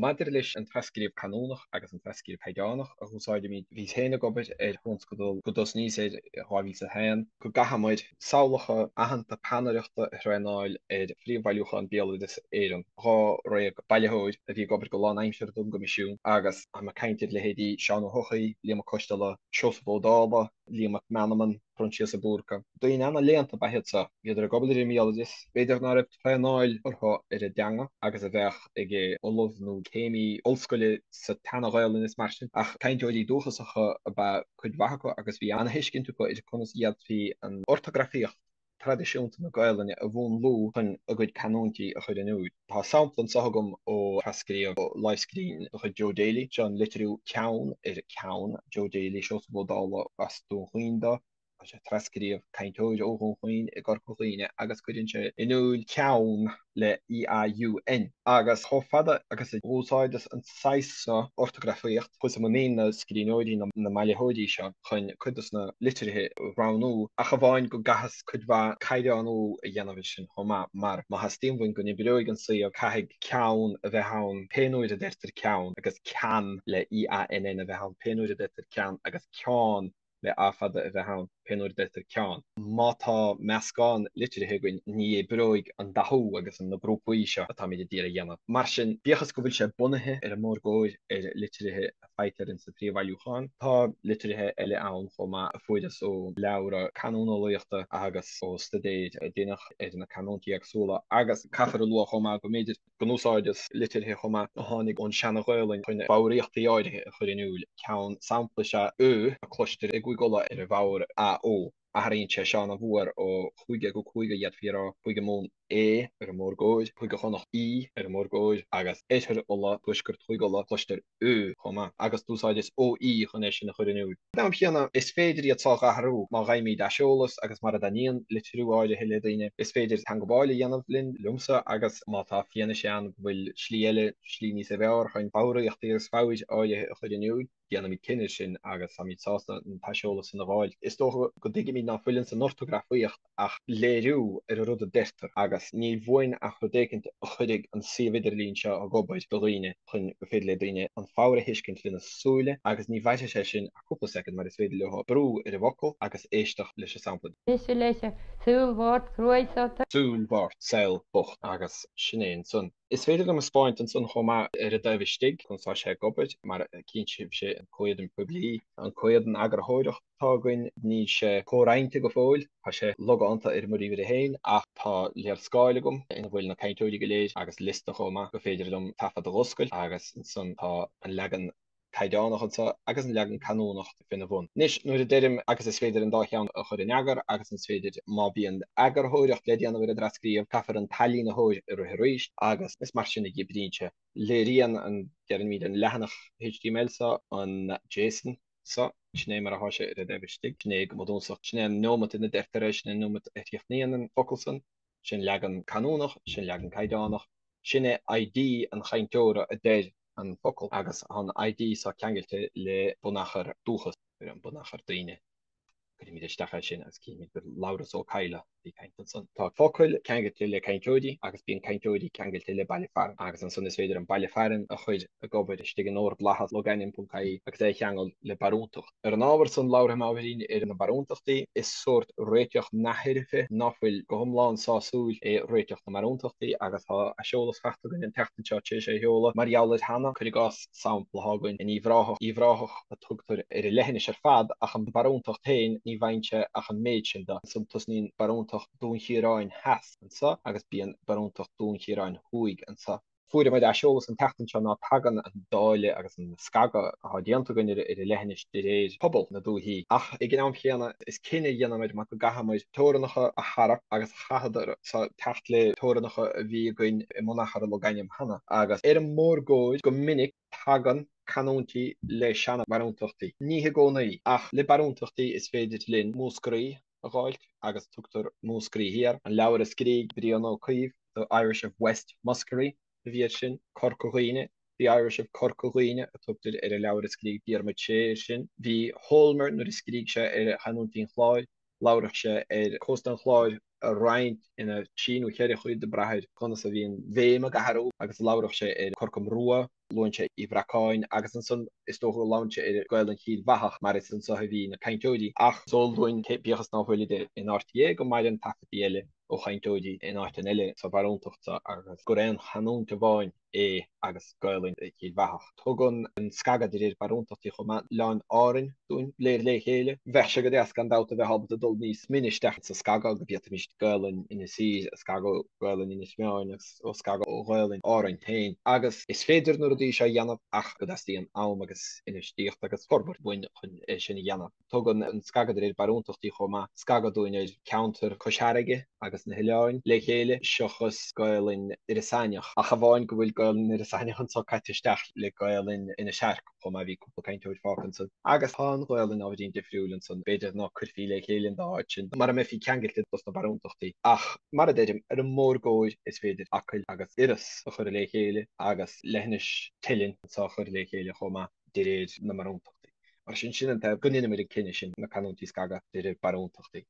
Maidir leis an trascríobh canúnach agus an trascríobh caighdeánach a úsáidimid, bhíos féin ag obair ar thionscadal go dtosnaíos air i 2001, go gcaithfeamair samhlacha aitheanta peannaireachta a thraenáil ar phríomhbhailiúchán Béaloideas Éireann, 12 bailitheoir a bhí ag obair go lánaimseartha don gCoimisiún agus táim ag caint ar leithéidí Seán Ó hEochaidh, Liam Mac Coisteala, Seosamh Ó Dálaigh, Liam Mac Meanman, Proinsias de Búrca. Daoine ana-léannta ab ea iad so. Bhíodar ag obair ar an mbéaloideas. B'fhéidir ná raibh traenáil orthu ar an dteanga agus a bheadh ag ollamh nó céimí ollscoile sa tSeana-Ghaelainn is mar sin, ach cainteoirí dúchasacha ab ea cuid mhaith acu agus bhí ana-thuiscint acu ar conas a d'fhéadfaí an ortagrafaíocht traidisiúnta na Gaelainne a mhúnlú chun a gcuid canúintí a chur in iúil. Tá sampla anseo agam ó thrascríobh lámhscríbhinn de chuid Joe Daly. Seo an litriú ceann ar ceann, Joe Daly, Seosamh Ó Dálaigh as Dún Chaoin dó. Tá sé ag trascríobh cainteoir ó Dhún Chaoin i gCorca Dhuibhne agus cuireann sé in iúil ceann le EAUN. Agus chomh fada agus a dh'úsáideas an saghas seo ortagrafaíocht, chuas i muinín na scríbhneoirí nó na mbailitheoirí seo chun cuid dos na litrithe a roghnú, ach amháin go gcaitheas cuid mhaith caighdeánú a dhéanamh air sin chomh maith, mar má theastaíonn uainn go n-oibreoidh an suíomh, caithfidh ceann a bheith ann pé nuair a deirtear ceann agus ceann le EANN a bheith ann pé nuair a deirtear ceann agus ceann le A fada a bheith ann pé nuair a deirtear ceann. Má tá meascán litrithe againn, ní oibreoidh an dathú agus na grúpaí seo atáimid a d'iarraidh a dhéanamh. Mar sin, bíodh is go bhfuil sé bunaithe ar an mórgóir ar litrithe a faightear insa phríomhbhailiúchán, tá litrithe eile ann chomh maith a fuaireas ó leabhra canúineolaíochta agus ó staidéir a deineadh ar na canúintí éagsúla agus caithfear a lua chomh maith go mb'fhéidir go n-úsáideas litrithe chomh maith a tháinig ón Seana-Ghaolainn chun foghraíochtaí áirithe a chur in iúl. Ceann sampla is ea ö a cloistear i gCúige Uladh ar an bhfoghar AO. Athraíonn sé seo ana-mhór ó chúige go cúige, d'fhéadfaí a rá, Cúige Mumhan é ar an mórgóir, Cúige Chonnacht í ar an mórgóir agus Oirthear Uladh, Tuaisceart Chúige Uladh, cloistear ö chomh maith, agus d'úsáideas OE chun é sin a chur in iúl. Ag an am chéanna, is féidir iad seo a dh'athrú má gheibhimid aiseolas agus mara dtaitníonn litriú áirithe le daoine, is féidir teangabháil a dhéanamh linn, liomsa, agus má tá fianaise ann go bhfuil slí eile, slí níos fearr chun foghraíochtaí agus foghair áirithe a chur in iúl, déanfaimid cinneadh sin agus táimid sásta an t-aiseolas sin a dh'fháil. Is dócha go dtuigimid ná fuil ins an ortagrafaíocht ach léiriú ar an rud a deirtear agus níl uainn ach rud éicint a chuirfidh an suíomh idirlín seo ag obair do dhaoine chun go féidir le daoine an foghar a thuiscint lena súile agus ní mhairfidh sé sin ach cúpla soicind mar is féidir leo brú ar an bhfocal agus éisteacht leis an sampla. Mise leis an saol bhocht cruaidh so. Súil bhocht, saol bocht agus sin é ansan. Is féidir liom a 'speáint ansan chomh maith ar an dtaobh istigh conas tá sé ag obair mar cíonn sibhse an comhéadan poiblí, an comhéadan eagarthóireachta atá againn, níl sé comhroinnte go fóill, tá sé logánta ar mo ríomhaire féin ach tá léarscáil agam ina bhfuil na cainteoirí go léir agus liosta chomh maith go féidir liom taifead a dh'oscailt agus ansan tá an leagan caighdeánach anseo agus an leagan canúnach féna bhun. Anois, nuair a deirim agus is féidir an dá cheann a chur in eagar agus is féidir, má bhíonn eagarthóireacht le déanamh ar an dtrascríobh, caithfear an t-ailínitheoir a rith arís agus is mar sin a dh'oibríonn sé. Léiríonn an, deirimid, an leathanach html seo an JSON seo, sin é mar athá sé ar an dtaobh istigh, sin é go bunúsach, sin é an neomat ina deirtear é, sin é an neomat a chríochnaíonn an focal san. Sin leagan canúnach, sin leagan caighdeánach. Sin é ID an chainteora a deir an focal agus tá an ID seo ceangailte le bunachar Dúchas, an bunachar daoine. Cuirimid isteach é sin agus cífimid gur Labhrás Ó Cadhla a bhí ag caint ansan. Tá focail ceangailte le cainteoirí agus bíonn cainteoirí ceangailte le baile fearainn agus ansan is féidir an baile fearainn a chur ag obair istigh in ordlathas logainm.ie agus é a cheangal le barúntacht. Ar an ábhar san, labharfaidh mé ábhairín ar na barúntachtaí. Is sórt réiteach neamhfhoirfe ná fuil go hiomlán sásúil é réiteach na mbarúntachtaí agus tá aiseolas fachta againn an tseachtain seo tar éis é a sheoladh mar gheall air cheana. Cuir i gcás, sampla atá againn in Uíbh Ráthach, Uíbh Ráthach a tugtar ar an leithinis ar fad ach an barúntacht féin ní bhfaigheann sé ach an méid sin de. Ansan tosnaíonn barúntacht Dún Chiaráin Theas anso agus bíonn barúntacht Dún Chiaráin Thuaidh anso. Fuaireamar aiseolas an tseachtain seo ná tagann an dáileadh agus an scagadh atá déanta againn ar an leithinis de réir pobal na dúichí. Ach ag an am chéanna, is cinneadh a dhéanamar mar go gcaithfeamar teorainneacha a tharrac agus chaitheadar so teacht le teorainneacha a bhí againn i mbunachar logainm cheana. Agus ar an mórgóir, go minic tagann canúintí le seana-bharúntachtaí. Ní i gcónaí, ach le barúntachtaí is féidir linn Múscraí a dh'fháilt agus tugtar Múscraí Thiar. An leabhar a scrígh Brian Ó Cuív, The Irish of West Muskerry a bhí air sin, Corca Dhuibhne, The Irish of Corca Dhuibhne a tugtar ar an leabhar a scrígh Diarmaid Sé air sin. Bhí Holmer, nuair a scrígh sé ar chanúintí an Chláir, labhradh sé ar cósta an Chláir. a roinnt ina thrí nó cheithre chuid ag brath ar conas a bhí an bhéim ag athrú agus labhródh sé ar Corcam Rua, luann sé Uí Bhreacáin agus ansan is dócha go labhrann sé ar Gaelainn Chill Bhathach mar is anso a bhí na cainteoirí. Ach is eol dúinn, bíodh is ná fuilid in RTÉ, go maireann taifeadtaí eile ó chainteoirí in áiteanna eile sa bharúntacht so agus gur aon chanúint amháin é agus Gaelainn Chill Bhathach. Tugann an scagadh de réir barúntachtaí chomh maith Oileáin Árainn dúinn léir le chéile. Bheadh sé go deas gan dabht a bheith ábalta dul níos mine isteach sa scagadh go bhféadfaimis Gaelainn Inis Oírr a scagadh, Gaelainn Inis Meáin agus a scagadh ó Ghaelainn Árainn féin. Agus is féidir na rudaí seo a dhéanamh ach go dteastaíonn am agus infheistíocht agus forbairt uainn chun é sin a dhéanamh. Tugann an scagadh de réir barúntachtaí chomh maith scagadh dúinn ar cheantar Chois Fharraige agus na hoileáin le chéile, seachas Gaelainn Iorras Aithneach, ach amháin go bhfuil Gaelainn Iorras Aithneach anso caite isteach le Gaelainn Inis Airc chomh maith, bhí cúpla cainteoir fágtha ansan. Agus tá an Ghaelainn ábhairín difriúil ansan, b'fhéidir ná cuirfí le chéile an dá áit sin mara mbeifí ceangailte dos na barúntachtaí. Ach mar a deirim, ar an mórgóir is féidir Acaill agus Iorras a chur le chéile agus leithinis Teileann anso a chur le chéile chomh maith de réir na mbarúntachtaí. Mar sin, sin an taobh go ndeineamair an cinneadh sin na canúintí a scagadh de réir barúntachtaí.